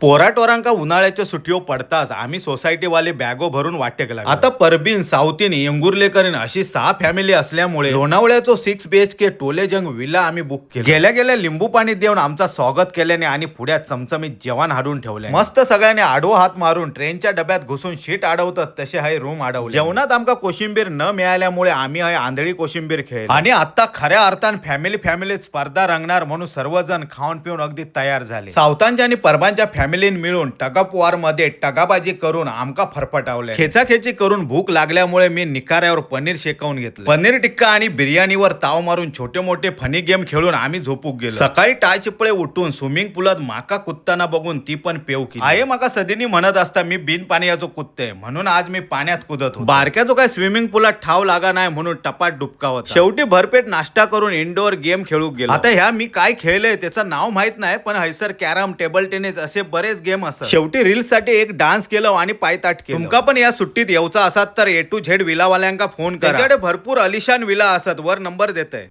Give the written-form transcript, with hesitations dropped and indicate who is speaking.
Speaker 1: पोराटोरांका उन्हाळ्याच्या सुट्यो पडताच आम्ही सोसायटीवाले बॅगो भरून वाटेक लागलो. आता परबीन, सावतीन, येंगुर्लेकरीन अशी 6 फॅमिली असल्यामुळे लोणावळ्याचो 6 BHK टोलेजंग विला आम्ही बुक केला. गेल्या गेल्या लिंबू पाणी देऊन आमचा स्वागत केल्याने आणि पुढ्यात चमचमीत जेवण हाडून ठेवले. मस्त सगळ्यांनी आडवो हात मारून ट्रेनच्या डब्यात घुसून शीट अडवतात तसे हाय रूम अडवले. जेवणात आमका कोशिंबीर न मिळाल्यामुळे आम्ही हाय आंधळी कोशिंबीर खेळ. आणि आता खऱ्या अर्थान फॅमिली फॅमिलीत स्पर्धा रंगणार म्हणून सर्वजण खाऊन पिऊन अगदी तयार झाले. सावतांच्या आणि परबांच्या फॅमिलीन मिळून टगप वॉर मध्ये टगाबाजी करून आमका फरफटावले. खेचाखेची करून भूक लागल्यामुळे मी निकाऱ्यावर पनीर शेकवून घेतलं. पनीर टिक्का आणि बिर्याणीवर ताव मारून छोटे मोठे फनी गेम खेळून आम्ही झोपूक गेलो. सकाळी टाळचिपळे उठून स्विमिंग पुलात माका कुदताना बघून ती पण पेव केली. आहे माका सदीनी म्हणत असता मी बिन पाण्याचो कुदते, म्हणून आज मी पाण्यात कुदत होतो. बारक्याचो काय स्विमिंग पुलात ठाव लागा नाही म्हणून टपात डुबकावत. शेवटी भरपेट नाश्ता करून इंडोर गेम खेळू गेलो. आता ह्या मी काय खेळलंय त्याचं नाव माहित नाही, पण हैसर कॅरम, टेबल टेनिस असे बरेच गेम असत. शेवटी रील्स साठी एक डान्स केलं आणि पायताट केलं. तुमका पण या सुट्टीत येऊचा असात तर ए टू झेड विलावाल्यांका फोन करा. त्यांच्याकडे भरपूर अलिशान विला असत. वर नंबर देतय.